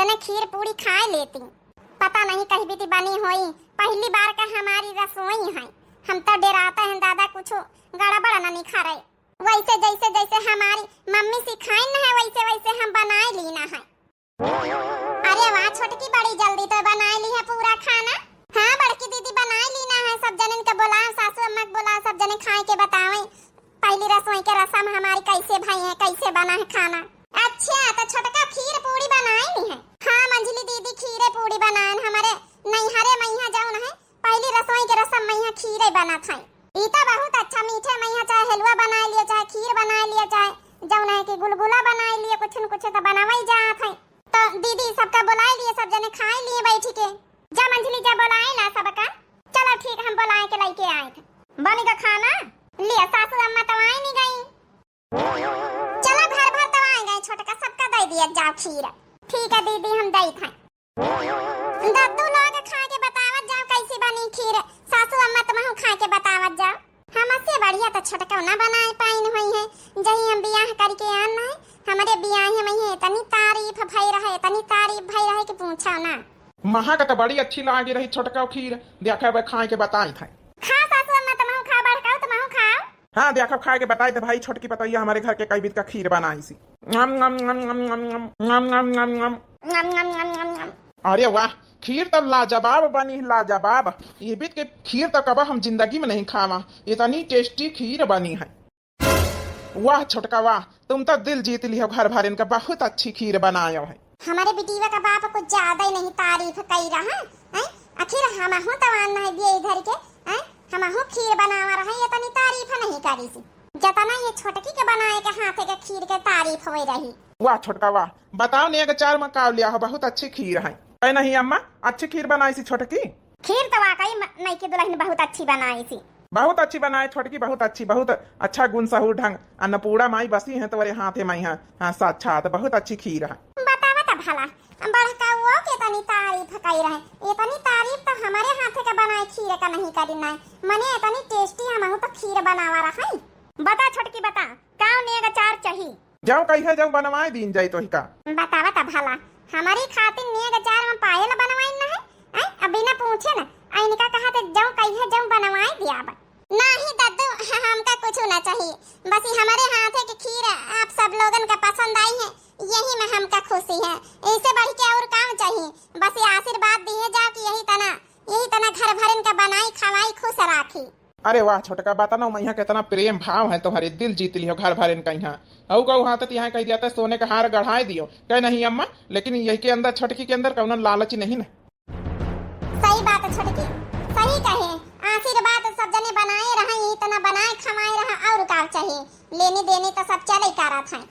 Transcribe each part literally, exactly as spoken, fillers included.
न खीर पूड़ी खाए लेती। पता नहीं कही बीती बनी होई, पहली बार का हमारी रसोई है। हम तो डेराते हैं दादा कुछ गड़बड़ न निखरे। वैसे जैसे जैसे हमारी मम्मी सिखाइन है वैसे वैसे हम बनाए लीना है। अरे वाह छोटकी, बड़ी जल्दी तो बनाए ली है पूरा खाना। हाँ बड़की दीदी, बनाए लीना है, सब जनन के बोलाओ, सासू अम्मा के बोलाओ, सब जने खाए के बतावे पहली रसोई के रसम हमारी कैसे भई है, कैसे बना है खाना। अच्छा तो छोटका खीर पूड़ी बनाए ली है? हाँ मंझली दीदी, खीरे पूड़ी बनाए हमारे नैहरे मइहाँ जौन है पहली रसोई के रसम मइहाँ खीरे बनत है। ई तो बहुत अच्छा, मीठे मइहाँ चाहे हलवा बनाए लियो, चाहे खीर बनाए लियो, चाहे जौन है कि गुलगुला बनाए लियो, कुछ न कुछ तो बनावे जात है। तो दीदी सबका बुलाए लिए, सब जने खाए लिए बैठी के। जा मंझली जा बुलाए ला सबका। चलो ठीक, हम बुलाए के लेके आए थे। बन गया खाना? लिया सासू अम्मा तो आए नहीं गई। चलो घर भर तो आए गए, छोटका सबका दे दिया जाओ खीर। ठीक है दीदी, हम दे थे। दद्दू लोग खा के बतावत जाओ कैसी बनी खीर। सासू अम्मा तुमहू खा के बतावत जाओ। हमसे बढ़िया तो छोटका ना बनाए पाइन हुई है। जही हम बियाह करके आन है, हमारे बियाह में ही इतनी तारीफ भई रहे, इतनी तारीफ भई रहे कि पूछो ना। महा का तो बड़ी अच्छी लागी रही छोटका खीर। देखा अब खाए के बताई था। खा सासू अम्मा तुमहू खाओ, बड़काओ तुमहू खाओ। हाँ देखा खाए के बताई थे भाई, छोटकी पतोहिया हमारे घर के कई बीत का खीर बनाई सी। अरे वाह, खीर तो लाजवाब बनी, लाजवाब। ये बीत के खीर तो कबा हम जिंदगी में नहीं खावा, इतनी tasty खीर बनी है। वाह छोटका वाह, तुम तो दिल जीत लिहो घर भरेन का, बहुत अच्छी खीर बनायो है। हमारे बिटिया का बाप कुछ ज्यादा ही नहीं तारीफ कई रहा है। आखिर हमहू तो आन है बिये इधर के, हैं? हमहू खीर बनावा रहे, इतनी तारीफ नहीं करी सी। जतना ये छोटकी के बनाए के हाथे के खीर के तारीफ होई रही। वाह छोटका वाह, बताओ नेग अचार में का लिया हो, बहुत अच्छी खीर है। ऐ नहीं अम्मा, अच्छी खीर बनाई सी छोटकी। खीर तो वाकई म-, नईकी दुल्हन बहुत अच्छी बनाई सी। बहुत अच्छी बनाए छोटकी, बहुत अच्छी, बहुत अच्छा गुण सहूर ढंग। अन्नपूर्णा माई बसी हैं तोरे हाथे माई, हाँ, हाँ, साक्षात बहुत अच्छी खीर है। बतावा त भला, बड़काओ के तनी तारीफ कई रहे, इतनी तारीफ तो हमारे हाथे के बनाए खीर का नहीं करी ना, मने इतनी tasty हमहू तो खीर बनावा रहे। बता छोटकी बता, काव नेग अचार चाही? जौ कहिए जौ बनवाए दीन जाई तोहिका। बतावा त भला, हमारी खातिर नेग अचार में पायल बनवाइन न है? हैं? अब बिना पूछे न, आ इनका कहा त जौ कहिए जौ बनवाए दियाब। नाही दद्दू, ह-, हमका कुछ ना चाही, बस ई हमारे हाथे के खीर आप सब लोगन का पसंद आई है, यही में हमका खुशी है। इसे बढ़ के और काम चाही? बस ये आशीर्वाद दिए जाओ कि यही तना, यही तना घर भरन का बनाई खवाई खुश राखी। अरे वाह छोटका, बतनो मैया कितना प्रेम भाव है तुम्हारे, दिल जीत लियो घर भरेन का यहाँ। औ गौ हाथ तिहाई कह दिया तो सोने का हार गढ़ाए दियो, कह नहीं अम्मा, लेकिन यही के अंदर, छोटकी के अंदर कौनो लालच नहीं ना। सही बात है छोटकी, सही कहे। आशीर्वाद सब जने बनाए रहे, यही तना बनाए खवाए रहा, और का चाहिए? लेने देने तो सब चले करत है।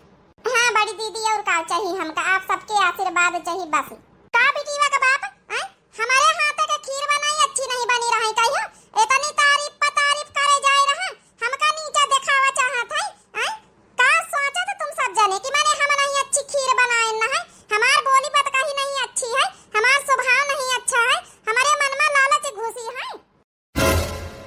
हाँ बड़ी दीदी, और का चाहिए हमका? आप सबके आशीर्वाद चाहिए बस। का बिटिया का बाप, हैं? हमारे हाथ के खीर बनाई अच्छी नहीं बनी रही कहियो? इतनी तारीफ पर तारीफ करे जाए रहा, हमका नीचा दिखावा चाहत है, हैं? का सोचत तुम सब जने कि माने हम नहीं अच्छी खीर बनाए न है? हमार बोली बात कहीं नहीं अच्छी है, हमार स्वभाव नहीं अच्छा है, हमारे मन में लालच घुसी है।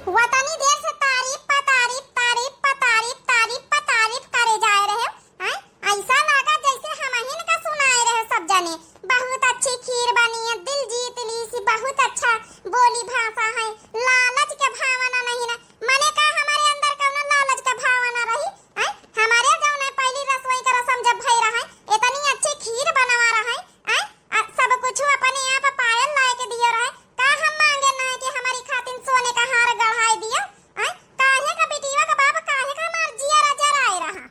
वतनी देर से तारीफ पा तारीफ, तारीफ पा तारीफ, तारीफ पा तारीफ करे जाए रहे, हैं? ऐसा लगा जैसे हमहिन का सुनाए रहे सब जने। बहुत अच्छी खीर बनी है, दिल जीत ली सी, बहुत अच्छा बोली भाषा है, लालच के भावना नहीं ना। मने का हमारे अंदर कौनो लालच के भावना रही, हैं? हमारे जौन है पहली रसोई का रसम जब भई रहे, इतनी अच्छी खीर बनवा रहे, हैं? आ, सब कुछ अपने आप पायल लाए के दियो रहे, का हम मांगे ना है कि हमारी खातिर सोने का हार गढ़ाए दियो, हैं? काहे का बिटिया का बाप, काहे का हमार जिया राजा राय रहा?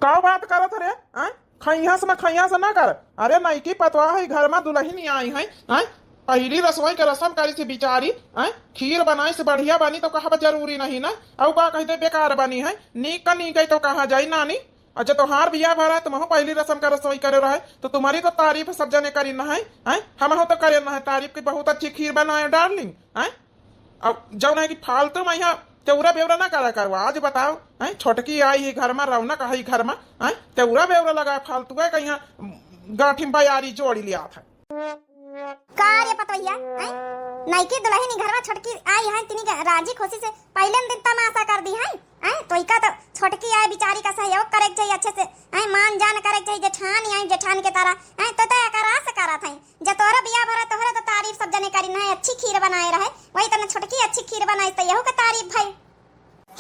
का बात करत रे, हैं? खैया से ना, खैया से ना कर। अरे नईकी पतवा है, घर में दुल्हन आई है, हैं? पहली रसोई के रसम करी से बिचारी, हैं? खीर बनाई से बढ़िया बनी तो कहब जरूरी नहीं ना, और का कहते बेकार बनी है, नीक का नीक है तो कहा जाई नानी। अच्छा तोहार बियाह भरा है, तुमहू पहली रसम का रसोई करे रहे, तो तुम्हारी तो तारीफ सब जने करी ना है, हैं? हमहू तो करे ना है तारीफ की, बहुत अच्छी खीर बनाए darling, हैं? अब जौन है कि फालतू में यहाँ चौरा बेवरा ना करा करवा। आज बताओ, हैं, छोटकी आई है घर में, रौनक है घर में, हैं, चौरा बेवरा लगा फालतू है, कहीं गांठी में बयारी जोड़ी लिया था। का रे पतोहिया, हैं? नईकी दुल्हन घर में छोटकी आई है, तिनी के राजी खुशी से पहले दिन तमाशा कर दी है, हैं? तो इका तो छोटकी आई बिचारी का सहयोग करे के चाहिए अच्छे से, हैं? मान जान करे के चाहिए, जेठान आई जेठान के तरह, हैं? तो, तो एकरा से करत है। छोटकी अच्छी खीर बनाई तो यहू का तारीफ भई।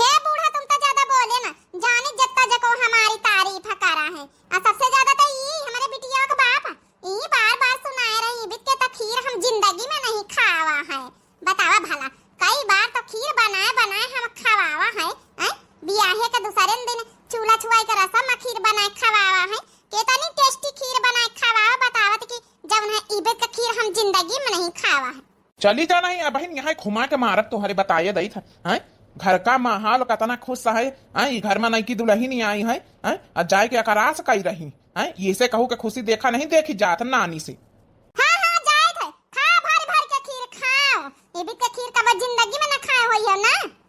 हे बूढ़ा, तुम तो ज्यादा बोले ना, जाने जितना जको हमारी तारीफ करा है। आ सबसे ज्यादा तो ई हमरे बिटिया के बाप, ई बार बार सुनाए रही, "इबित के तो खीर हम जिंदगी में नहीं खावा है।" बतावा भला, कई बार तो खीर बनाए बनाए हम खवावा है, हैं? बियाहे के दूसरे दिन चूल्हा छुआई के रसम में खीर बनाए खवावा है, केतनी टेस्टी खीर बनाए खवावा, बतावत कि जौन है इबित के खीर हम जिंदगी में नहीं खावा है। चली जाना ही, अबहिन यहाँ घुमा के मारत तोहरे बताए दई था, हैं? घर का माहौल कतना खुश है, हैं? ई घर में नई की दुल्हन आई है, हैं? आ जाए के अकरास कई रही, हैं? ये से कहू के खुशी देखा नहीं देखी जात नानी से। हाँ, हाँ, जाए थे, खा भर भर के खीर खाओ, इबित के खीर कब जिंदगी में न खाए होई है ना।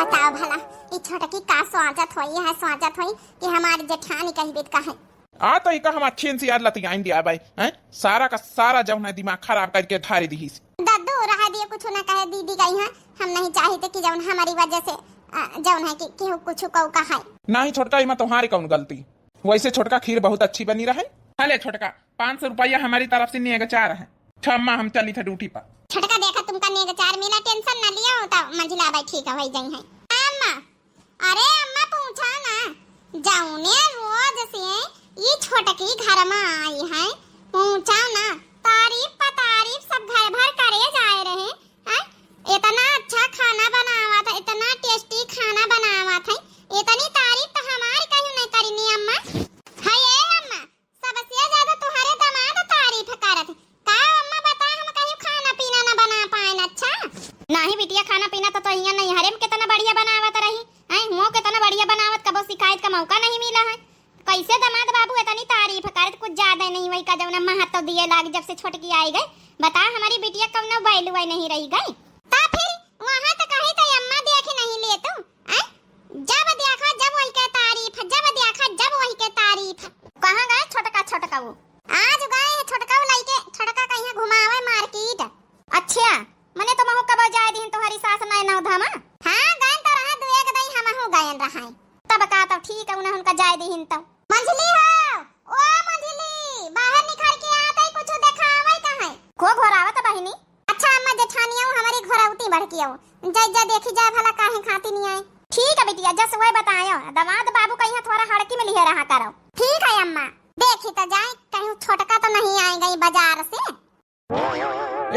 बताओ भला, ई छोटकी का सोचत होई है, सोचत होई कि हमारी जेठानी कही बित का है। आ तो इका हम अच्छी से यार लतियाइन दिया भाई, हैं? सारा का सारा जौन है दिमाग खराब करके ढारी दिहिस। दद्दू, रहा दिए, कुछ ना कहे दीदी गई है, हम नहीं चाहित कि जौन हमारी वजह से, अ, जौन है कि केहू कुछ कहू का है। नहीं छोटका, इमा तुम्हारी कौन गलती? वैसे छोटका खीर बहुत अच्छी बनी रहे। हले छोटका, पाँच सौ रुपया हमारी तरफ से नेगचार है। अच्छा अम्मा, हम चली थे ड्यूटी पर। छोटका देखा तुमका नेगचार मिला, टेंशन ना लियो, तो मंझिला बैठी का होई जाई है। अम्मा, अरे अम्मा पूछा ना, जौने रोज से ई छोटकी घर में आई है, पूछा ना, तारीफ पर तारीफ सब घर भर करे जाए रहे हैं। इतना अच्छा खाना बनावत है, इतना टेस्टी खाना बनावत है, इतनी तारीफ तो हमारी कहीं नहीं करीनी अम्मा। है ये अम्मा, सबसे ज्यादा तुम्हारे दामाद तारीफ करत है। का अम्मा बता, हम कहीं खाना पीना न बना पाएन? अच्छा। नाही बिटिया, खाना पीना तो तोहिया नैहरे में कितना बढ़िया बनावत रही, हैं? वो कितना बढ़िया बनावत, कबो शिकायत का मौका नहीं मिला है। कैसे दामाद बाबू इतनी तारीफ करत, कुछ ज्यादा नहीं वही का जौना महत्व दिए लाग जब से छोटकी आई गई। बता हमारी बिटिया कौनो value नहीं रही गई। ता फिर वहाँ तो कही तो अम्मा देख नहीं ले तू, हैं? जब देखा जब वही के तारीफ, जब देखा जब वही के तारीफ। कहाँ गए छोटका, छोटका वो? आज गए हैं छोटका वो लइके, छोटका कहीं घुमावे market। अच्छा, मने तो महू कबो जाए दिहिन तोहरी सास नए नौ धामा? हाँ, गए तो रहा दू एक दई हमहू गए रहा। तब का तो ठीक है, उन्हें उनका जाए दिहिन तो। मंझली हो, ओ मंझली, बाहर निकल के आते ही कुछ देखावे का है। को घोरावत बहिनी? अच्छा अम्मा जेठानी आओ, हमारी घोरौती बढ़ के आओ। जय जय देखी जाए भला काहे खाती नहीं आए। ठीक है बिटिया, जस वह बतायो, दामाद बाबू कहीं थोड़ा हड़की में लिहे रहा करो। ठीक है अम्मा, देखी तो जाए कहीं छोटका तो नहीं आए गई बाजार से।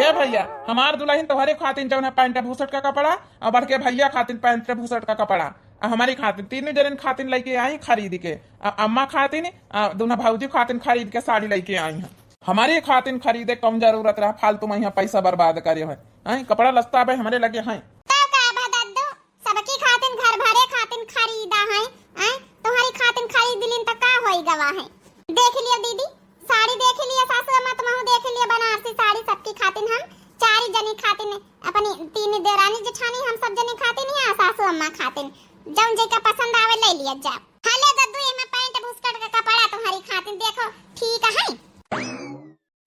ए भैया, हमार दुल्हन तोहरे खातिन जौन है पैंट बुशर्ट का कपड़ा, और बड़के भैया खातिन पैंट बुशर्ट का कपड़ा, और हमारी खातिन, तीनों जनन खातिन लेके आई खरीद के। आ, अम्मा खातिन, आ, दोनों भौजी खातिन खरीद के साड़ी लेके आई हैं। हमारी खातिन खरीदे कौन जरूरत रहा, फालतू में यहाँ पैसा बर्बाद करे है। हैं, कपड़ा लत्ता भाई हमारे लगे हैं। तो का बा दद्दू, सबकी खातिन घर भरे खातिन खरीदा है, हैं? तुम्हारी खातिन खरीद लिन तो का होई गवा है? देख लियो दीदी, साड़ी देख लियो, सासू अम्मा तुमहू देख लियो, बनारसी साड़ी सबकी खातिन हम चारी जनी खातिन, अपनी तीन देरानी जेठानी हम सब जनी खातिन या सासू अम्मा खातिन, जौन जेका पसंद आवे ले लिया जा। हाँ ले दद्दू, एमे पैंट बुशर्ट का कपड़ा तुम्हारी खातिन देखो ठीक है।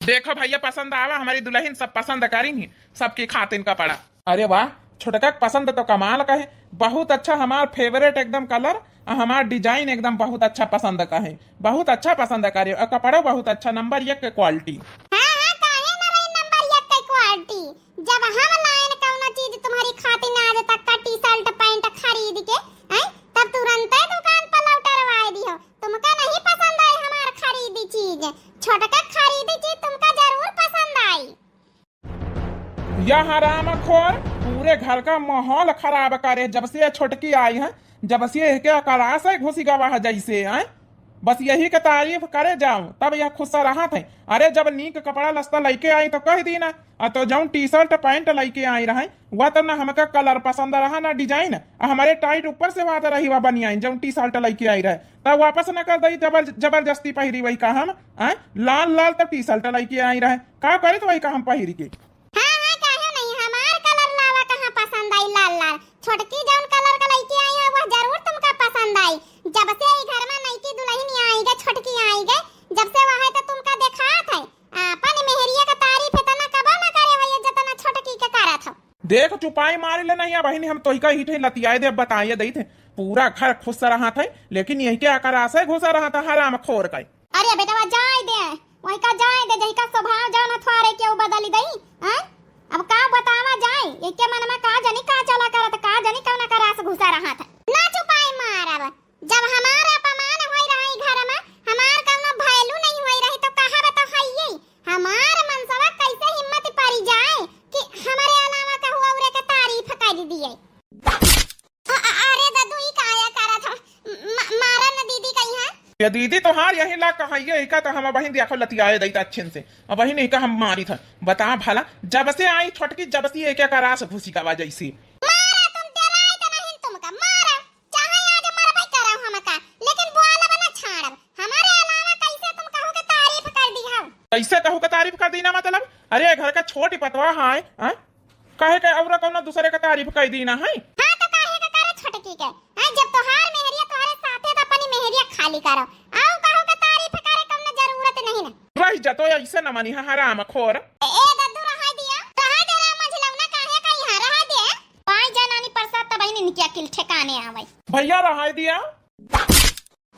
देखो भैया, पसंद आवा, हमारी दुल्हन सब पसंद करी नहीं, सबकी खातिन कपड़ा। अरे वाह, छोटका के पसंद तो कमाल का है, बहुत अच्छा, हमार favourite एकदम colour, आ हमार design एकदम बहुत अच्छा पसंद का है, बहुत अच्छा पसंद करे, और कपड़ा बहुत अच्छा, number एक के quality। हाँ, हाँ, काहे ना रही number एक के quality? जब हम लायन कौनो चीज तुम्हारी खातिन आज तक का T-shirt पैंट खरीद के, हैं, तब तुरंते दुकान पर लौटरवाए दियो। तुमका नहीं पसंद आई हमार खरीदी चीज, छोटका खरीदी चीज तुमका जरूर पसंद आई। या हरामखोर पूरे घर का माहौल खराब करे, जब से ये छोटकी आई है, जब से ये के क्लास है घुसी गवा है जैसे, हैं? बस यही के तारीफ करे जाऊं, तब यह खुश रहत है। अरे, जब नीक कपड़ा लत्ता लइके आई तो कह दी ना, आ तो जौन T-shirt पैंट लइके आई रहे, वह तो ना हमका colour पसंद रहा, ना design, आ हमारे tight ऊपर से वाद रही वह बनियाइन, जौन T-shirt लइके आई रहे, तब वापस न कर दई, जबर-, जबरदस्ती पहिरी वही का हम, आय? लाल लाल तो T-shirt लइके आई रहे, का करे तो वही का हम पहिरी के। हाँ, हाँ, काहे नहीं, हमार colour लावा कहाँ पसंद आई लाल लाल, छोटकी जौन colour का लइके आई है वह जरूर तुमका पसंद आई। जब से ई घर में नईकी दुल्हन आई गए, छोटकी आई गए, जब से वह है तो तुमका देखात है। आपन मेहरिया का तारीफ इतना कबो न करे भैया जितना छोटकी के करत हो। देख चुपाई मारी ले नहीं बहिनी, हम तोहिका ही ठे लतियाए दे बताइए दई थे। पूरा घर खुश रहा था, लेकिन यही के आकर आसे घुसा रहा था हराम खोर का। अरे बेटवा जाए दे, वही का जाए दे, जही का स्वभाव जान थोड़े के उ बदल दई, हैं? अब का बतावा जाए, एके मन में का जानी का चला करत, का जानी कौना करास घुसा रहत है। ना चुपाई मारब, जब हमार अपमान होई रहा ई घर में, हमार कौनो value नहीं होई रही तो कहब तो हइये। हमार मनसवा कैसे हिम्मत पड़ी जाए कि हमरे अलावा कहू औरे के तारीफ कर दिए। अ-, अ-, अरे दद्दू, ई काया करत हो? म-, मारा न दीदी कहीं है। ये दीदी तोहार यही ला कहाइए, इका तो हम अबहिन देखो लतियाए दई त अच्छे से। अबहिन इका हम मारी था। बता भला, जब से आई छोटकी, जब से एके करास घुसी का वजह से। मारा, तुम डराए तो नहीं तुमका, मारा। चाहे आज मरबे करब हमका, लेकिन बोलब न छाड़ब। हमारे अलावा कैसे तुम कहू के तारीफ कर दी हो? कैसे कहू के तारीफ कर दी ना मतलब? अरे घर का छोटी पतवा है, हाँ? काहे के औरा कौनो दूसरे के तारीफ कर दी ना है? हाँ तो काहे के करे छोटकी के? हाँ, जब तोहार मेहरिया तोहरे साथे तो अपनी मेहरिया खाली करो। आओ कहू के तारीफ करे कौनो जरूरत नहीं ना। रह जा तो ऐसे न मानी है हराम खोर। ए, ए दद्दू रहाई दिया, रहाई दे रे मझिलौना काहे का यहाँ रहाई दे। पाई जा नानी प्रसाद तब इनके अकिल ठिकाने आवे। भैया रहाई दिया।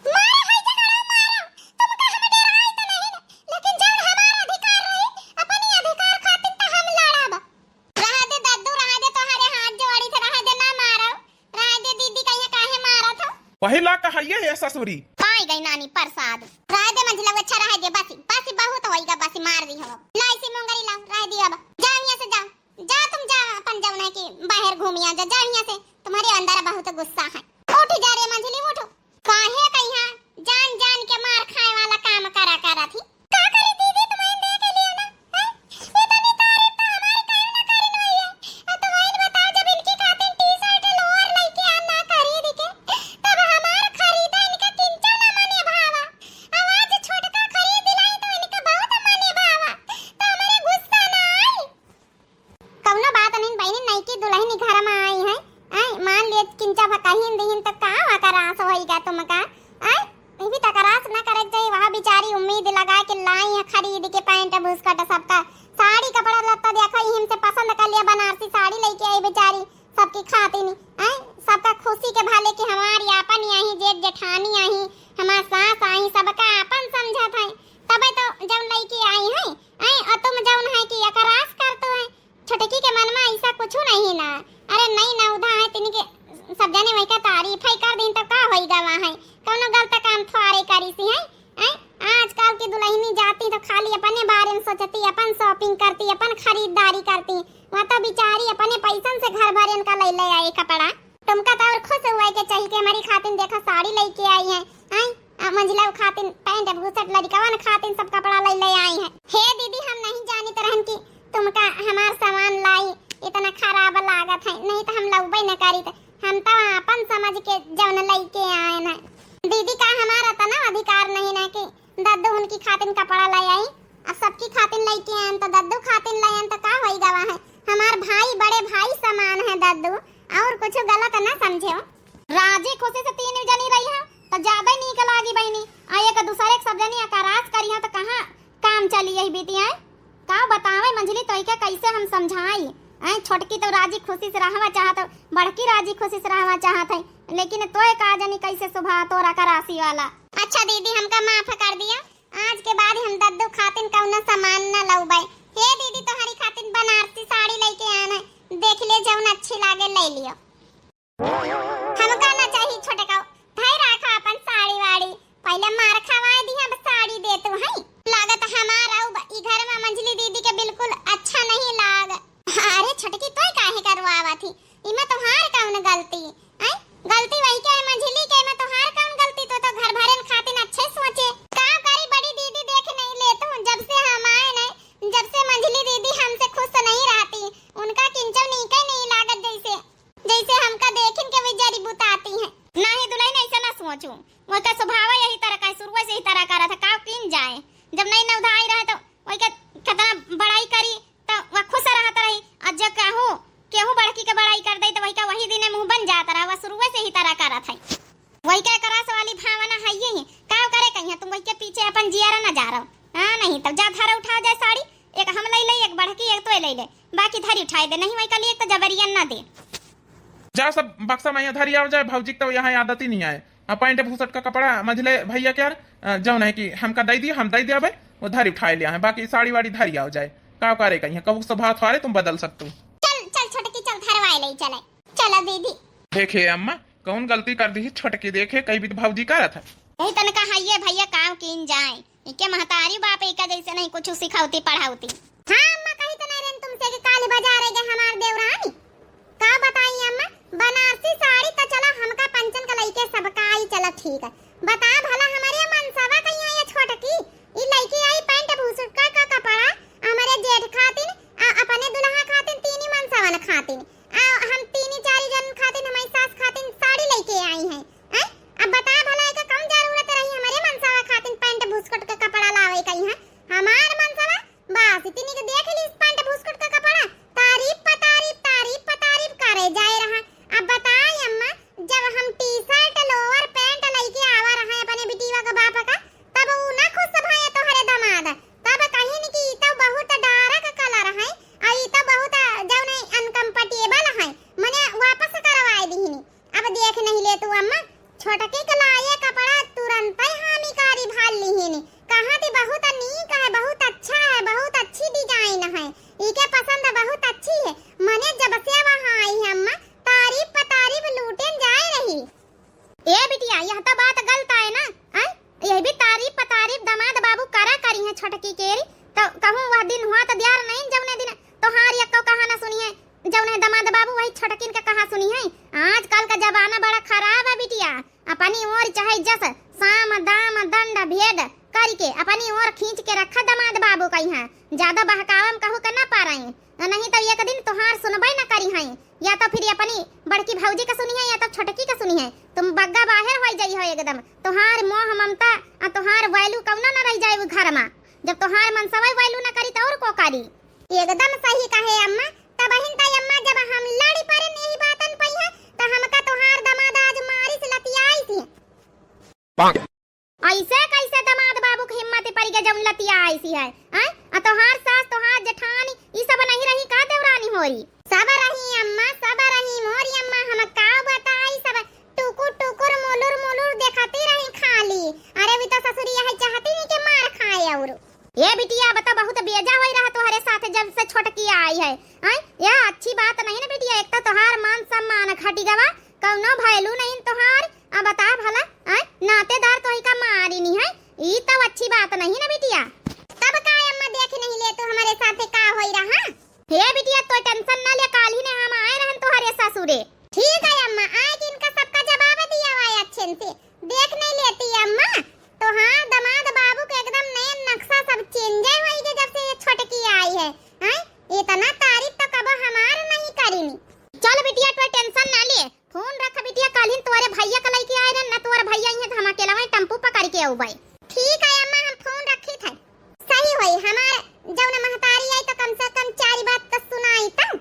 मारो है झगड़ा मारो, तुमका हम डराई तो नहीं ना, लेकिन जब हमारा अधिकार रही, अपनी अधिकार खातिर तो हम लड़ब। रहा दे दद्दू, रहा दे, तोहरे हाथ जोड़ी थे, रहा दे, ना मारो, रहा दे दीदी, कहिया काहे मारत हो? वही ला कहिए है ससुरी। पाई गई नानी प्रसाद। रहा दे मंझिला, अच्छा रहा दे, बसी, बसी बहुत होइगा, बसी मार दी हो। लाई सी मुंगरी लाओ, रहा दे अब। जाओ यहाँ से जाओ, जाओ तुम जाओ अपन जौन है कि बाहर घूमिया जाओ, जाओ यहाँ से, तुम्हारे अंदर बहुत गुस्सा है। उठ जा रे मंझली, उठ। काहे कहिया जान जान के मार खाए वाला काम करा करा थी। का करी दीदी, तुम्हारे देख लिया ना, हैं? इतनी तारीफ तो हमारी कहीं ना करी नहीं है। और तुम्हारे बताओ, जब इनकी खातिर टी शर्ट लोअर लेके आना खरीद के, तब हमार खरीदा इनका किंचा ना मने भावा। अब आज छोटका खरीद लाई तो इनका बहुत मने भावा, तो हमारे गुस्सा ना आई। कौनो बात नहीं बहिनी, नईकी दुलहिन घर में आई है, आय, मान लिए किंचा भकहिन दिहिन तो का वकरास होइगा तुमका, आय, ये भी तकरास ना करे के चाहिए। वह बेचारी उम्मीद लगा के लाई है खरीद के पैंट बुस्कट सबका, साड़ी कपड़ा लत्ता देखो यहीं से पसंद कर लिया, बनारसी साड़ी लेके आई बेचारी सबकी खातिन, आय, सबका खुशी के भले कि हमारी आपन यही जेठ जेठानी आई, हमार सास आई, सबका आपन समझत है, तबे तो जब लेके आई है, आय, और तुम जौन है कि अकरास करतो है। छोटकी के मन में ऐसा कुछ नहीं ना। अरे नई नवधा है, तिनके सब जने वही का तारीफ है कर दिन तो का होई गवा है, कौनो गलत काम थोड़े करी सी है। हैं? आजकल की दुलहिनी जाती तो खाली अपने बारे में सोचती, अपन shopping करती, अपन खरीदारी करती। वह तो बेचारी अपने पैसन से घर भरेन का ले ले आई कपड़ा। तुमका तो और खुश हुए के चाहिए कि हमारी खातिन देखा साड़ी लेके आई है, हैं? आ मंझिला खातिन पैंट बुसट लड़कवन खातिन सब कपड़ा ले ले आई है। हे दीदी, हम नहीं जानित रहन कि तुमका हमार सामान लाई इतना खराब लागत है, नहीं तो हम लउबे न करित। हम तो आपन समझ के जौन लेके आए न। दीदी का हमारा इतना अधिकार नहीं न कि दद्दू उनकी खातिन कपड़ा ले आई, अब सबकी खातिन लेके आए तो दद्दू खातिन ले आए तो का होई गवा है? हमार भाई बड़े भाई समान है दद्दू, और कुछ गलत न समझो। राजी खुशी से तीन जनी रही है तो ज्यादा ही नीक लागी बहिनी। आ एक दूसरे के सब जनी अकरास करी है तो कहाँ काम चली यही बीती है? का बतावे मंझली, तोइके कैसे हम समझाई? ऐ छोटकी तो राजी खुशी से रहवा चाहत, बड़की राजी खुशी से रहवा चाहत है, लेकिन तोय का जनी कैसे सुभा तोरा करासी वाला। अच्छा दीदी, हमका माफ कर दिया, आज के बाद हम दद्दू खातिन कौनो सामान न लउबे। हे दीदी, तोहरी खातिन बनारसी साड़ी लेके आन है, देख ले जौन अच्छी लागे ले लियो। हमका ना चाही छोटका, धई राखा अपन साड़ी वाड़ी, पहले मार खवाए दी, अब साड़ी दे तू है। लागत हमार अब ई घर में मंझली दीदी के बिल्कुल अच्छा नहीं लाग। अरे छोटकी, तोय काहे करवावा थी, इमा तोहार कौन गलती? हैं? गलती वही के है मंझली के, इमा तोहार कौन गलती? तो तो घर भरेन खातिन अच्छे सोचे। का करी बड़ी दीदी, देख नहीं ले तू, जब से हम आए नहीं, जब से मंझली दीदी हमसे खुश नहीं रहती, उनका किंचो नीके नहीं लागत जैसे जैसे हमका देखिन के भी जरी बुताती हैं। नहीं दुलहिन, ऐसा ना सोचू, वह का स्वभाव यही तरह का है, शुरुए से ही तरह का रहा था, का किन जाए, जब नई नवधा आई रहे तो वही का कितना बड़ाई करी तो वह खुश रहत रही, और जब कहूँ केहू बड़की के बड़ाई कर दे तो वही का वही दिने मुँह बन जात रहा, वह शुरुए से ही तरह का रहा था। वही का करास वाली भावना है यही, का करे कहिया तुम वही के पीछे अपन जियारा ना जा रहो। हाँ, नहीं तो जा धरा उठा जाए साड़ी, एक हम ले ले, एक बड़की, एक तोय ले ले, बाकी धरी उठाए दे, नहीं वही कल एक तो जबरियन ना दे। जा सब बक्सा में यहाँ धरी आओ जाए, भौजी के तो यहाँ आदत ही नहीं आए। आ पैंट बुसट का कपड़ा मझले भैया के यार, अ, जौन है कि हमका दे दिया, हम दे दिया भाई, वो धरी उठाए लिया है, बाकी साड़ी वाड़ी धरी आओ जाए। का करे कहिया, कहूँ स्वभाव थोड़े तुम बदल सकतू। चल, चल छोटकी, चल धरवाए ले चले। चला दीदी। देखे अम्मा, कौन गलती कर दी छोटकी, देखे कई भी भौजी करत है। यही तनका है ये भैया, काम कीन जाए। इके महतारी बाप इका जैसे नहीं कुछ सिखावती पढ़ावती। हाँ अम्मा, कही तो नहीं रहन तुमसे कि काली बाजार है गए हमार देवरानी। का बताई अम्मा, बनारसी साड़ी तो चला हमका पंचन का लइके सबका आई, चला ठीक है। बता भला हमरे मनसवा कहिया ये छोटकी, ई लइके आई पैंट भुसुटका का कपड़ा, हमरे जेठ खातिन, आ, अपने दुल्हा खातिन, तीनी मनसवन खातिन, आ, हम तीनी चारी जन खातिन, हमारी सास खातिन साड़ी लइके आई हैं। हैं? अब बता भला एका कौन जरूरत रही हमरे मनसवा खातिन पैंट भुसुट का कपड़ा लावे कहिया? हमार मनसवा बस इतनी के देख ली, पैंट भुसकुट का कपड़ा, तारीफ प तारीफ, तारीफ प तारीफ करे जाए रहा। अब बताई अम्मा, जब हम टी शर्ट, लोअर, पैंट लइके आवा रहे अपने बिटिया के बाप का, तब ऊ ना खुश भये तोहरे दामाद, तब कहिन कि ई तो बहुत डार्क कलर है, और ई तो बहुत, जौन है, अनकम्फर्टेबल है, मने वापस करवाए दिहिनी। अब देख नहीं ले तू अम्मा, छोटकी के लाए कपड़ा तुरंतै हामी कारी भाल लिहिन। कहा थी बहुत नीक है, बहुत अच्छा है, बहुत अच्छी डिजाइन है, इके पसंद बहुत अच्छी है। मने जब से वहाँ आई है अम्मा, तारीफ प तारीफ लूटेन जाए रही। ए बिटिया, यह तो बात गलत है ना, हैं? यह भी तारीफ प तारीफ दामाद बाबू करा करी है छोटकी केरी, तो कहूँ वह दिन हुआ तो दियार नहीं, जौने दिन तोहार यक्को कहा ना सुनी है, जौन है दामाद बाबू वही छोटकिन का कहा सुनी है। आजकल का जमाना बड़ा खराब है बिटिया, अपनी ओर चाहे जस साम दाम दंड भेद करके अपनी ओर खींच के रखा दामाद बाबू कहिया, ज्यादा बहकावम कहू के ना पारई, नहीं तो एक दिन तोहार सुनबे न करी हैं, या तो फिर अपनी बड़की भौजी का सुनी है या तो छोटकी का सुनी है। तुम बग्गा बाहर हो जाई हो एकदम, तोहार मोह ममता आ तोहार value कौनो न रह जाए उ घर में। जब तोहार मनसवा value न करी तो और को करी? एकदम सही कहे अम्मा, तबहिन त अम्मा जब हम लड़ी पड़े यही बातन पइहा, त हमका तोहार दामाद आज मारिस लतियाइस। ऐसे कैसे दामाद बाबू के हिम्मत पड़ गया जौन लतियाइस है, हैं? आ तोहार सास, तोहार जेठानी, ई सब नहीं रही का देवरानी होरी? सब रही अम्मा, सब रही मोरी अम्मा, हम का बताई, सब टुकुर टुकुर मुलुर मुलुर देखती रही खाली। अरे भी तो ससुरी यही चाहती नहीं कि मार खाए और ए बिटिया, बता, बहुत बेजा होई रहा तोहरे साथ जब से छोटकी आई है। आय, यह अच्छी बात नहीं ना बिटिया, एक तो तोहार मान सम्मान घटी गवा, कौनो value नहीं तोहार। अब बता भला, आय, नातेदार तोही का मारी नहीं है, ई तो अच्छी बात नहीं ना बिटिया। तब का अम्मा, देख नहीं ले तू हमारे साथ का होई रहा? हे बिटिया, तो tension ना ले, काल ही ने हम आए रहन तोहरे ससुरे। ठीक है अम्मा, आए कि इनका सबका जवाब दिया हुआ है अच्छे से। देख नहीं लेती अम्मा, तोहार दामाद बाबू के एकदम नया नक्शा सब change होई गए जब से ये छोटकी आई है। हैं? इतना तारीफ तो कबो हमार नहीं करीनी। चल बिटिया, तो tension ना ले, phone रख बिटिया, काल्हिन तोरे भैया के लइके आए रहन ना, तोरे भैया इहे त हम अकेला वहीं टेम्पू पकड़ के अउबे। ठीक है अम्मा, हम phone रखी थे। सही होई, हमार जौन महतारी आई तो कम से कम चार बात तो सुनाई तब।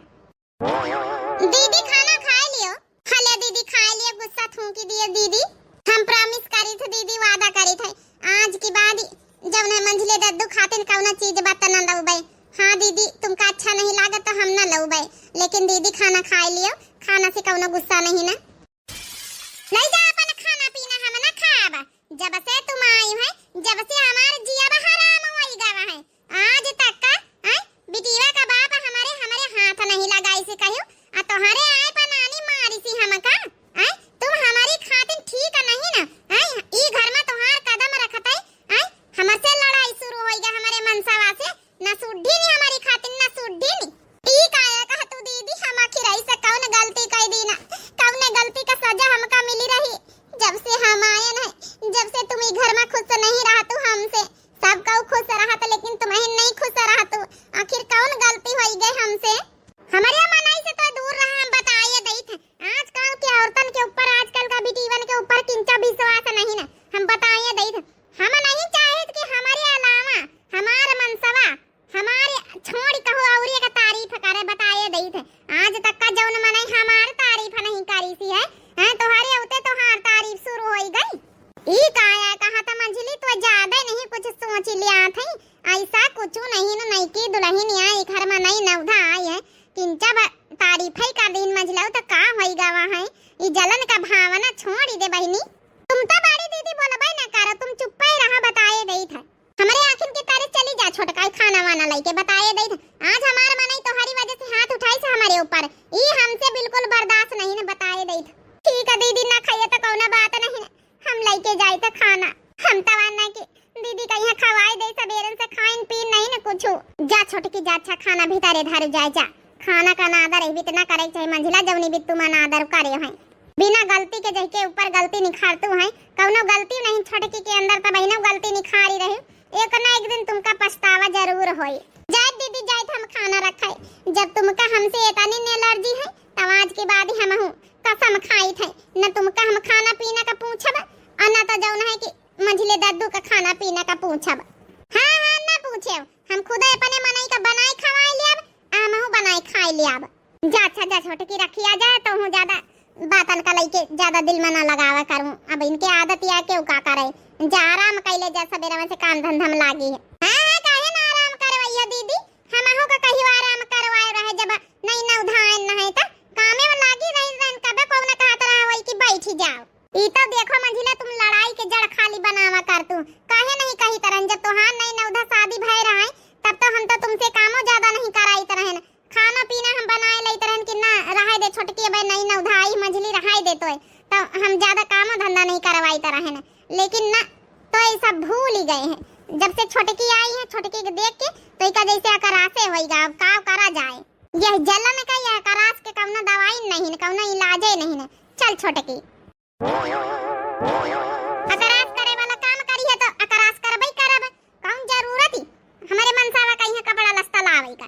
दीदी खाना खाए लियो। हले दीदी खाए लियो, गुस्सा थूकी दियो दीदी। हम promise करी थे दीदी, वादा करी थे, आज की बाद जौन है मंझले दद्दू खातिन कौनो चीज बत न लउबे। हाँ दीदी, तुमका अच्छा नहीं लागत तो हम न लउबे, लेकिन दीदी खाना खाए लियो, खाना से कौनो गुस्सा नहीं ना। ले जा अपन खाना पीना, हम ना खाब। जब से तुम आई है, जब से हमार जियब हराम होई गवा है। आज तक का, हैं, बिटिया का बाप हमारे, हमारे हाथ नहीं लगाई से कहियो, आ तोहरे आए पर नानी मारी सी हमका, हैं, तुम हमारी खातिन ठीक नहीं ना, हैं, ई घर में तोहार कदम रखते, हैं, हमसे लड़ाई शुरू होई गया हमारे मनसवा से, ना सुड्ढी नी हमारी खातिन, ना सुड्ढी नी। ई काया कहा तू दीदी, हम आखिर ऐसे कौन गलती कई दी ना? कौन गलती का सजा हमका मिली रही? जब से हम आए न, जब से तुम ई घर में खुश नहीं रहा तू हमसे, सब कऊ खुश रहा था, लेकिन तुम ही नहीं खुश रहा तू। आखिर कौन गलती होई गई हमसे? हमारे मनई से तो दूर रहा, हम बताइए दई थे। आजकल के औरतन के ऊपर, आजकल का बिटीवन के ऊपर किंचा विश्वास नहीं ना, हम बताइए दई थे। हम नहीं चाहित कि हमारे अलावा हमार मनसवा, हमारे छोड़ी कहू औरी का तारीफ करे, बताए दई थे। आज तक का जौन मनई हमार तारीफ नहीं करी सी है, हैं, तोहरे उते तोहार तारीफ शुरू होई गई। ई काया कहा था मंझली, तो ज्यादा नहीं कुछ सोच लिया थे, ऐसा कुछ नहीं न, नई की दुल्हन आई घर में नई नवधा आई है, किंचा ब-, तारीफ ही कर दीन मंझला, तो का होई गवा है? ई जलन का भावना छोड़ी दे बहिनी। तुम तो बड़ी दीदी बोलबे ना करो, तुम चुप्पे रहा, बताए दई थे। हमरे आँखिन के तारे चली जा छोटका, खाना वाना लइके बताए ए दई, आज हमार मनई तोहरी वजह से हाथ उठाइस हमरे ऊपर, ई हमसे बिल्कुल बर्दाश्त नहीं न, बताए दई। ठीक है दीदी, ना खाइए तो कौनो बात नहीं न, हम लइके जाई त खाना। हम तवा ना कि दीदी कहिया खवाई दे, सबेरन से खाइन पीन नहीं न कुछु। जा छोटकी जा, अच्छा खाना भीतरे धर जाए जा। खाना का अनादर है, इतना करे के चाही मंझिला, जौनी भी तुम अनादर करे हैं। बिना गलती के जहिके ऊपर गलती निखारतू हैं, कौनो गलती नहीं छोटकी के अंदर, तब इन्हें गलती निखारी रही। एक ना एक दिन तुमका पछतावा जरूर होई। जाए दीदी, जाए हम खाना रखाई। जब तुमका हमसे इतनी एलर्जी है, तब आज के बाद ही हमहू कसम खाई थे, न तुमका हम खाना पीना का पूछब, और न तो जौन है कि मंझिले दद्दू का खाना पीना का पूछब। हाँ, हाँ, ना पूछे, हम खुदे अपने मनई का बनाए खवाए लियाब, आ हमहू बनाए खाए लियाब। जा, अच्छा, जा, छोटकी रखिया जाए, तो हूँ ज्यादा बातन का लइके ज्यादा दिल में ना लगावा करूँ। अब इनके आदत या केहू का करे, जा आराम कैले जा, सबेरे में से काम धंधा में लागी है। हाँ, हाँ, काहे ना आराम करवैया दीदी, हमहू का कहियो आराम करवाए रहे, जब नहीं ना उधायन न है त कामे में लागी रही रहन, कबे कौन कहत रहा होई कि बैठी जाओ। ई तो देखो मंझिला, तुम लड़ाई के जड़ खाली बनावा करतू, काहे नहीं कही तरन, जब तोहार नहीं ना उधा शादी भय रहे, तब तो हम तो तुमसे कामो ज्यादा नहीं कराई तरहन, खाना पीना हम बनाए लेत रहन कि ना, रहे दे छोटकी, अबे नई नौधा आई मंझली, रहाई दे तोय, तो हम ज्यादा कामो धंधा नहीं करवाइत रहन। लेकिन ना, तो ये सब भूल ही गए हैं। जब से छोटकी आई है, छोटकी के देख के तो इका जैसे अकरासे होइगा। अब का करा जाए, यह जलन का, यह अकरास के कौनो दवाई नहीं न, कौनो इलाजे नहीं न। चल छोटकी। अकरास करे वाला काम करी है तो अकरास करबई करब। कौन जरूरत ही हमारे मनसावा कहीं कपड़ा लस्ता लावे का।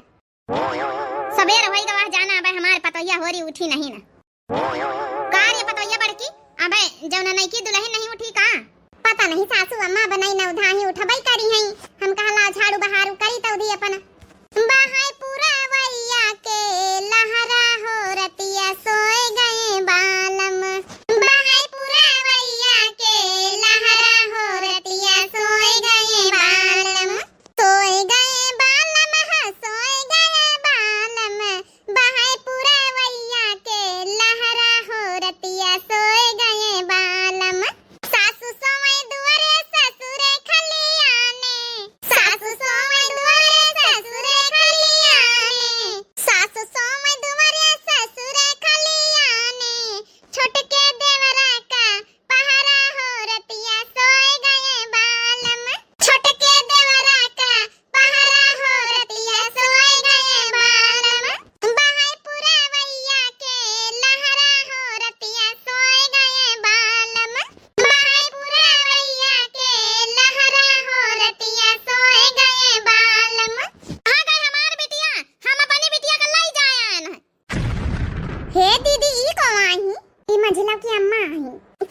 सबेर होई गवा जाना, अबे हमार पतोहिया होरी उठी नहीं ना। का रे पतोहिया बड़की, अबे जौन नईकी दुलहिन नहीं उठी का? पता नहीं सासू अम्मा, अब नई नौधा ही उठबई करी हैं। हम कहला झाड़ू बहारू करी तौधी अपन। बहाई पुरवैया के लहरा हो रतिया सोए गए बालम। बहाई पुरवैया के लहरा हो रतिया सोए गए बालम। सोए गए बालम, हाँ, सोए गए बालम। बहाई पुरवैया के लहरा हो रतिया सोए गए बालम। सासु सोए दुआरे ससुरे खलियाने। सासु सोए दुआरे ससुरे खलियाने। सासु सोए दुआरे ससुरे खलियाने। छोटके देवरा का पहरा हो रतिया सोए गए बालम। छोटके देवरा का पहरा हो रतिया सोए गए बालम। बहाई पुरवैया के लहरा हो रतिया सोए गए बालम। बहाई पुरवैया के लहरा हो रतिया सोए गए बालम। आ गए हमार बिटिया, हम अपनी बिटिया का लई जाए आयन है। हे दीदी, ई कौन आई? ई मंझिला की अम्मा आई।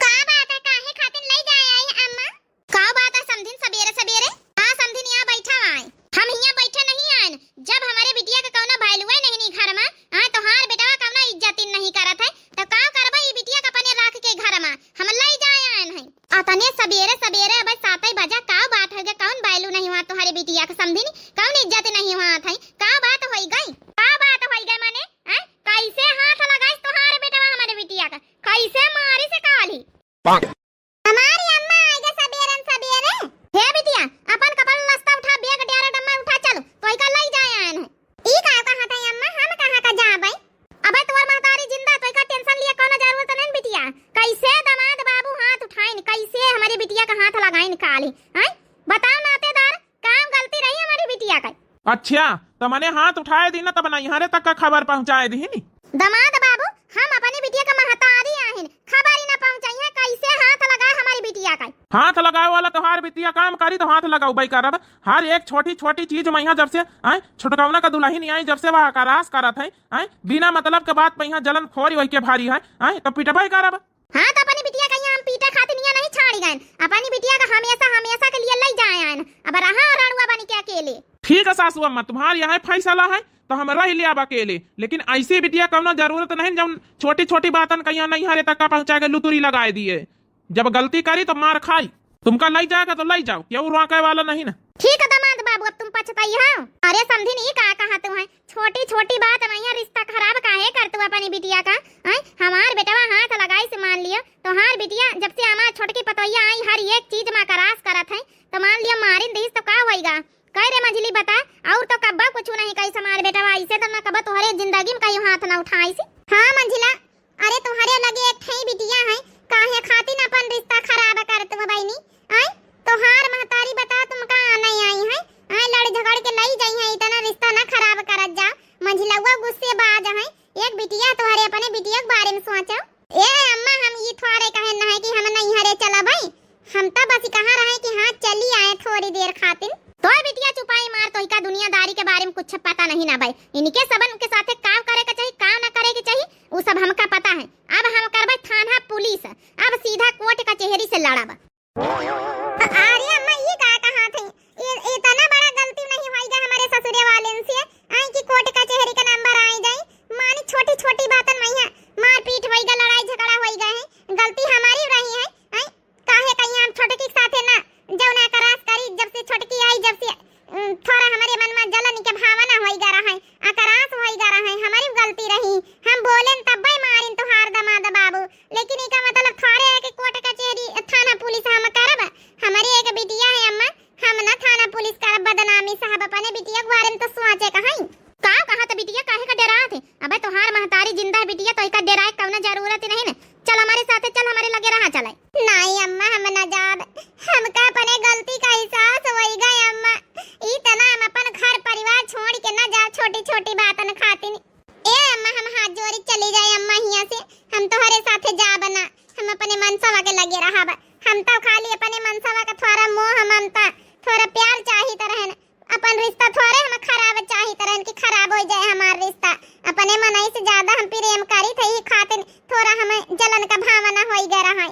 का बात है, काहे खातिर लई जाए आई अम्मा? का बात है समधिन, सबेरे सबेरे? हाँ समधिन, यहाँ बैठा आए। हम हियाँ बैठे नहीं आयन। जब हमारे बिटिया के कौनो value नहीं नी घर में, आए तोहार बेटवा कौनो इज्जत नहीं करत है, तो का करबा ई बिटिया के अपने रख के घर में? हम लई जाए आयन है। अतने सबेरे सबेरे अबे सातई बजा, का बात है गे? कौन value नहीं हुआ तोहारे बिटिया के समधिन? कौन इज्जत नहीं हुआ था? का बात होई गई? का बात होई गई माने? हैं? कैसे हाथ लगाइस तोहारे बेटवा हमारे बिटिया का? कैसे मारिस काली? हमारी अम्मा आइगे सबेरन सबेरे। हे बिटिया, अपन कपड़ा लस्ता उठा, bag डेरा डम्मा उठा, चलो, तोइका लई जाए आयन है। ई का कहत है अम्मा, हम कहाँ का जाबै? अबे तोर महतारी जिंदा, तोइका tension लिए कौनो जरूरत नहीं बिटिया। कैसे दामाद बाबू हाथ उठाइन, कैसे हमारी बिटिया का हाथ लगाइन काली, हैं? बताओ नातेदार, का गलती रही हमारी बिटिया का? अच्छा, त मने हाथ उठाए दी ना, तब नैहरे तक का खबर पहुँचाए दी नी। दामाद बाबू, हम अपनी बिटिया का महतारी आहिन, खबर ही ना पहुँचाई है, कैसे हाथ लगाए हमारी बिटिया का? हाथ लगाए वाला तोहार बिटिया काम करी तो हाथ लगाउबई करब। हर एक छोटी छोटी चीज में यहाँ जब से आए छुटकौना का दुलहिन आई, जब से वह अकरास करत है, आए बिना मतलब के बात पे यहाँ जलन खोरी वही के भारी है, आए तो पिटबई करब। हाँ, तो अपनी बिटिया का यहाँ हम पीटे खातिर यहाँ नहीं छाड़ी गए। अपनी बिटिया का हमेशा, हमेशा के लिए लई जाए आए। अब रहा रड़ुआ बन के अकेले। ठीक है सासू अम्मा, तुम्हारे यहाँ फैसला है, तो हम रह लिया अब अकेले। लेकिन ऐसी बिटिया कौनो जरूरत नहीं, जब छोटी छोटी बातन का यहाँ नैहरे तक का पहुँचा के लुतुरी लगाए दिए। जब गलती करी तो मार खाई। तुमका लई जाएगा तो लई जाओ, क्यों रोके वाला नहीं ना। ठीक है दामाद बाबू, अब तुम पछताई हो। अरे समधिन, ई का कहा तू है? छोटी छोटी बात में यहाँ रिश्ता खराब काहे कर तू अपनी बिटिया का? हैं? हमार बेटवा हाथ लगाई से मान लियो, तोहार बिटिया जब से हमार छोटकी पतोहिया आई, हर एक चीज में अकरास करत है, तो मान लियो मारिन दीस तो का होइगा? कह रे मझली बता, और तो कब्बो कुछ नहीं कहिस हमार बेटवा, ऐसे तो ना कब्बो तोहरे जिंदगी में कहीं हाथ ना उठाइस। हाँ मंझिला, अरे तोहरे लगे एक ठई बिटिया है, काहे खातिर अपन रिश्ता खराब करत हो बहिनी? आय, तोहार महतारी बता तुमका नहीं आई है, आय लड़ झगड़ के लई जाई है, इतना रिश्ता ना खराब करत जा। मंझिलवा गुस्सेबाज है, एक बिटिया तोहरे, अपने बिटिया के बारे में सोचो। ए अम्मा, हम ई थोड़े कहे न है कि हम नैहरे चलब है, हम तो बस कहा रहे कि हाँ चली आए थोड़ी देर खातिर। तोय बिटिया चुपाई मार, तोहिका दुनियादारी के बारे में कुछ पता नहीं ना बाई। इनके सबन के साथे का करे के चाही, का ना करे के चाही, उ सब हमका पता है। अब हम करबे थाना पुलिस, अब सीधा कोर्ट कचहरी से लड़ब। अरे अम्मा, ये का कहा थे? ये इतना बड़ा गलती नहीं होइगा हमारे ससुरे वालेन से, आई कि कोर्ट कचहरी का नंबर आई जाई। मानी छोटी छोटी बातन में यहाँ मारपीट होइगा, लड़ाई झगड़ा होइगा है, गलती हमारी रही है। आई काहे कहीं हम छोटकी के साथे ना जौन अकरास करी, जब से छोटकी आई, जब से, उम, थोड़ा हमारे मन में जलन के भावना होइगा रहा है, अकरास होइगा रहा है, हमारी गलती रही। हम बोलेन तब्बे मारिन तोहार दमाद बाबू, लेकिन इका मतलब थोड़े है कि कोर्ट कचहरी, थाना पुलिस हम करब? हमारी एक बिटिया है अम्मा, हम ना थाना पुलिस करब बदनामी। साहब अपने बिटिया के बारे में तो सोचे कहीं। का कहा त बिटिया काहे का डरात है? अबे तोहार महतारी जिंदा है बिटिया, तो इका डराए कौनो जरूरत ही नहीं ना। चल हमारे साथे चल, हमारे लगे रहा चले। नहीं अम्मा, हम ना जाब, हमका अपने गलती का एहसास होइगा अम्मा। ई तना हम अपन घर परिवार छोड़ के ना जाब छोटी छोटी बातन खातिर। ए अम्मा, हम हाथ जोड़ी चली जाए अम्मा हियाँ से, हम तोहरे साथे जाब ना, हम अपने मनसवा के लगे रहब। हम तो खाली अपने मनसवा का थोड़ा मोह ममता, थोड़ा प्यार चाहित रहन, अपन रिश्ता थोड़े हम खराब चाहित रहन कि खराब हो जाए हमार रिश्ता। अपने मनई से ज्यादा हम प्रेम करी थे, ई खातिर थोड़ा हम जलन का भावना होई गए रहा।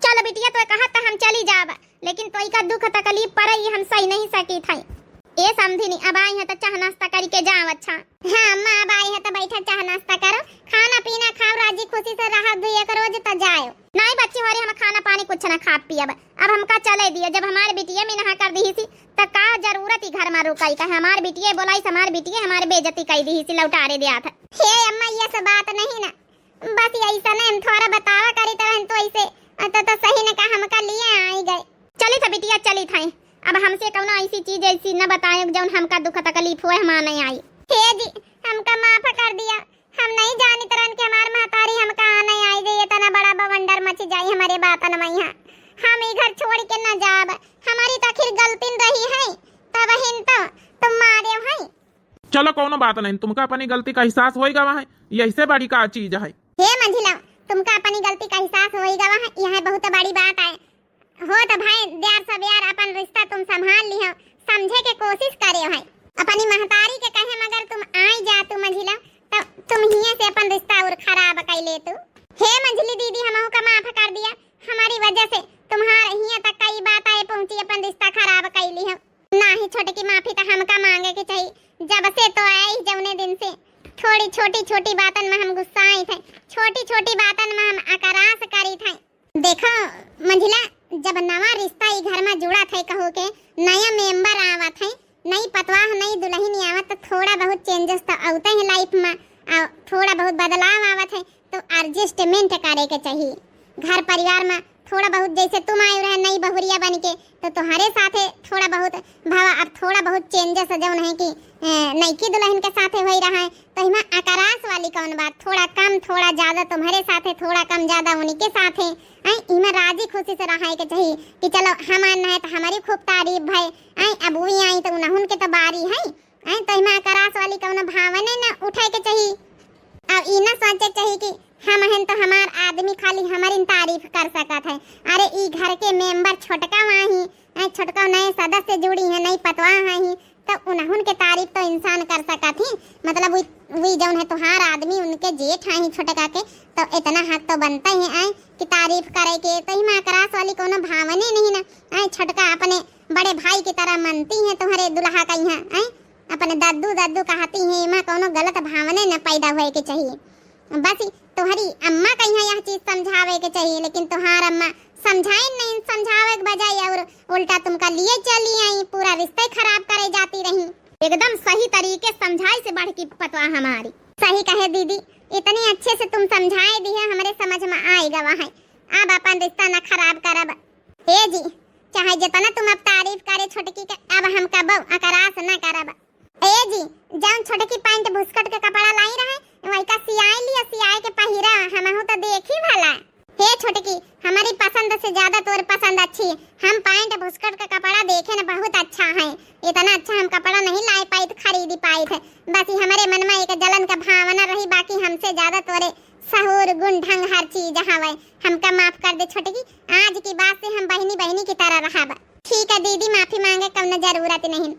चल बिटिया, तोय कहत त हम चली जाब, लेकिन तोय का दुख तकलीफ पड़े, ई हम सही नहीं सकी थे। ए समधिनी, अब आई है तो चाह नाश्ता करी के जाओ। अच्छा। हाँ अम्मा, अब आई है तो बैठा चाह नाश्ता करो, खाना पीना खाओ, राजी खुशी से रहा, दुई एक रोज तो जाओ। नहीं बच्ची हो रे, हम खाना पानी कुछ ना खाब पियब, अब हमका चले दिया। जब हमारे बिटिया में नहा कर दी सी, त का जरूरत ही घर में रुकाई का? हमारे बिटिया बोलाई, हमारे बिटिया हमारे बेइज्जती कर दी सी, लौटारे दिया था। हे अम्मा, ये सब बात नहीं ना, बस यही सने हम थोड़ा बतावा करी तरहन तो ऐसे, अ, तो, तो सही ने का हमका लिए आई गए। चली था बिटिया, चली था। अब हमसे कौनो ऐसी चीज ऐसी न बताए जौन हमका दुख तकलीफ होए, हम आ नहीं आई। हे जी, हमका माफ कर दिया, हम नहीं जानी तरहन के हमार महतारी हमका आ नहीं आई गई, इतना बड़ा बवंडर मच जाई हमारे बातन में यहाँ। हम ई घर छोड़ के न जाब, हमारी तो आखिर गलती रही है, तब हिन तो तुम मारे हैं। चलो, कौनो बात नहीं, तुमका अपनी गलती का एहसास होई गवा है, यही से बड़ी का चीज है। हे मंझिला, तुमका अपनी गलती का एहसास होई गवा है, यह बहुत बड़ी बात है। हो तो भाई, द्यार सब यार, अपन रिश्ता तुम संभाल लिहो, समझे के कोशिश करे है। अपनी महतारी के कहे मगर तुम आई जा तू मंझिला, तो तुम हिये से अपन रिश्ता और खराब कर ले तू। हे मंझली दीदी, हमहू का माफ कर दिया, हमारी वजह से तुम्हारे हिया तक कई बात आए पहुँची, अपन रिश्ता खराब कर लिहो। नाही छोटकी, माफी तो हमका मांगे के चाही। जब से तो आई जौने दिन से थोड़ी छोटी छोटी बातन में हम गुस्साई थे, छोटी छोटी बातन में हम अकरास करी थे। देखो मंझिला, जब नवा रिश्ता ई घर में जुड़ा थे कहो के, नया मेंबर आवत है, नई पतवाह, नई दुल्हन आवत, तो थोड़ा बहुत चेंजेस तो आते हैं लाइफ में, और थोड़ा बहुत बदलाव आवत है। तो एडजस्टमेंट करे के चाही। घर परिवार में थोड़ा बहुत, जैसे तुम आए रहे नई बहुरिया बन के, तो तुम्हारे साथे थोड़ा बहुत भावा, अब थोड़ा बहुत चेंजेस जौन है कि, ए, नईकी दुल्हन के साथे होई रहा है, तो इमा अकरास वाली कौन बात, थोड़ा कम थोड़ा ज्यादा तुम्हारे साथे, थोड़ा कम ज्यादा उनके साथे, आई इमा राजी खुशी से रहे के चाही कि चलो हम आए हैं तो हमारी खूब तारीफ भय, आई अब वही आई तो उन्हन के तो बारी है, आई तो इमा अकरास वाली कौनो भावने न उठे के चाही। अब ई ना सोचे के चाही कि हम हन तो हमार आदमी खाली हमारी तारीफ कर सकत है। अरे ई घर के मेंबर छोटका वहाँ ही, ऐ छोटका नए सदस्य जुड़ी हैं, नई पतवाह आई ही, तो उन्हन के तारीफ तो इंसान कर सकत ही। मतलब वी, वी जौन है तुहार आदमी, उनके जेठ आई ही छोटका के, तो इतना हक तो बनता ही है कि तारीफ करे के। तो इमा अकरास वाली कौनो भावने नहीं ना, ऐ छोटका अपने बड़े भाई की तरह मनती हैं तुम्हारे दुल्हा का यहाँ, ऐ अपने दद्दू दद्दू कहती हैं, इमा कौनो गलत भावने न पैदा होए के चाहिए। बस तोहरी अम्मा का यहाँ यह चीज समझावे के चाहिए, लेकिन तोहार अम्मा समझाइन नहीं, समझावे के बजाय और उल्टा तुमका लिए चली आई, पूरा रिश्ते खराब करे जाती रही। एकदम सही तरीके समझाई से बढ़ की पतवा हमारी। सही कहे दीदी, इतने अच्छे से तुम समझाए दी है, हमारे समझ में आए गवा है। अब अपन रिश्ता न खराब करब। ए जी, चाहे जितना तुम अब तारीफ करे छोटकी के, अब हम कबो अकरास न करब। ए जी, जौन छोटकी पैंट बुस्कट के कपड़ा लाई रहे, वही का सियाए लिया, सियाए के पहिरा, हमहू तो देखी भला। हे छोटकी, हमारी पसंद से ज्यादा तोर पसंद अच्छी। हम पैंट बुस्कट का कपड़ा देखे न, बहुत अच्छा है। इतना अच्छा हम कपड़ा नहीं लाई पाइत, खरीदी पाइत। बस ये हमारे मन में एक जलन का भावना रही, बाकी हमसे ज्यादा तोरे सहूर, गुण, ढंग, हर चीज हवे। हमका माफ कर दे छोटकी, आज की बाद से हम बहिनी बहिनी की तरह रहब। ठीक है दीदी, माफी मांगे कौनो जरूरत नहीं।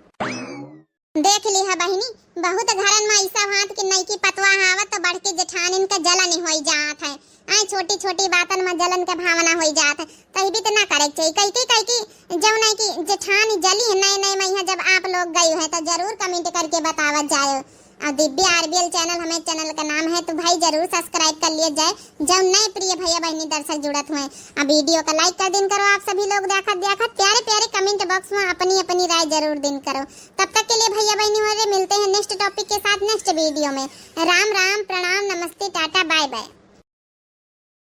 देख लिहा बहिनी, बहुत घरन में ऐसा होत कि नईकी पतवा आवत तो बड़की जेठानिन के जलन होई जात है। आए छोटी छोटी बातन में जलन के भावना होई जात है, तही भी तो ना करे के चाहिए। कई की, कई की, जौन है कि जेठानी जली है नए नए में यहाँ जब आप लोग गई है तो जरूर कमेंट करके बतावत जाए। और दिव्या आरबीएल चैनल हमें चैनल का नाम है, तो भाई जरूर सब्सक्राइब कर लिया जाए, जौन नए प्रिय भैया बहिनी दर्शक जुड़त हुए। अब वीडियो का लाइक कर दिन करो आप सभी लोग, देखत देखत प्यारे प्यारे कमेंट बॉक्स में अपनी अपनी राय जरूर दिन करो। तब तक के लिए भैया बहिनी हो रे, मिलते हैं नेक्स्ट टॉपिक के साथ नेक्स्ट वीडियो में। राम राम, प्रणाम, नमस्ते, टाटा, बाय बाय।